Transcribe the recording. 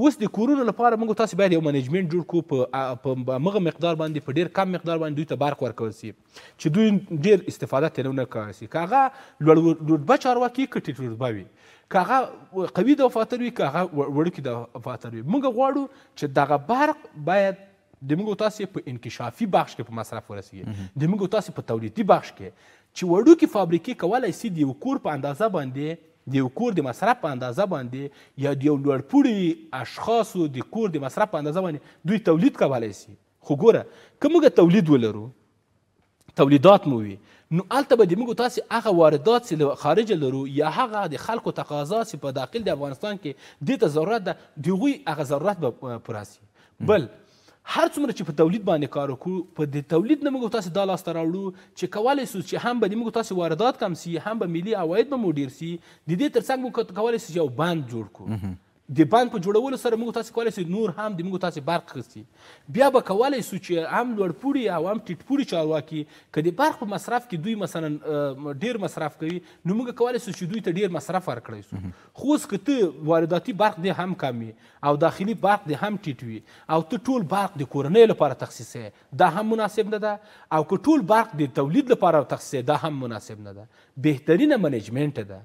اوس د کورونو لپاره موږ تاسو باید یو منیجمنټ جوړ کړو، په همغه مقدار باندې، په ډیر کم مقدار باندې دوی ته برق ورکول سي چې دوی ډیر استفاده ترې ونه کړای سي. که هغه لوړ رتبه چارواکي که ټیټ رتبه وي، که هغه قوي دفاتر وي، که هغه وړوکي دفاتر وي، موږ غواړو چې دغه برق باید د موږ تاسو په انکشافي بخش کې په مصرف ورسیږي، د موږ تاسو په تولیدي بخش کې چې وړوکي فابریکې کولای سي د یو کور په اندازه باندې، د یو کور د مصرف په اندازه باندې، یا د یو لوړپوړي اشخاصو د کور د مصرف په اندازه باندې دوی تولید کولای سي. خو ګوره که موږ تولید ولرو، تولیدات مو وي، نو هلته به د موږ تاسې هغه واردات چې له خارجه لرو یا هغه د خلکو تقاضا چې په داخل د افغانستان کې دې ته ضرورت ده، د هغوی هغه ضرورت به پوره سي. بل هر څومره چې په تولید باندې کار وکړو، په دې تولید نه موږ تاسې دا لاسته راوړو چې کولی سو چې هم به د موږ تاسې واردات کم سي، هم به ملي عواید به مو ډېر سي. د دې ترڅنګ موږ کولی سو چې یو بند جوړ کړو. د بند په جوړولو سره موږ تاسې کولی سو نور هم د موږ تاسې برق ښه سي. بیا به کولی سو چې هم لوړپوړي او هم ټیټپوړي چارواکي که د برق په مصرف کې دوی مثلا ډېر مصرف کوي، نو موږ کولی سو چې دوی ته ډېر مصرف ورکړی سو. خو اوس که ته وارداتي برق دې هم کم وي او داخلي برق دې هم ټیټ وي او ته ټول برق د کورنۍ لپاره تخصیصوې، دا هم مناسب نه ده، او که ټول برق د تولید لپاره تخصیصوې، دا هم مناسب نه ده. بهترینه منیجمنټ ده.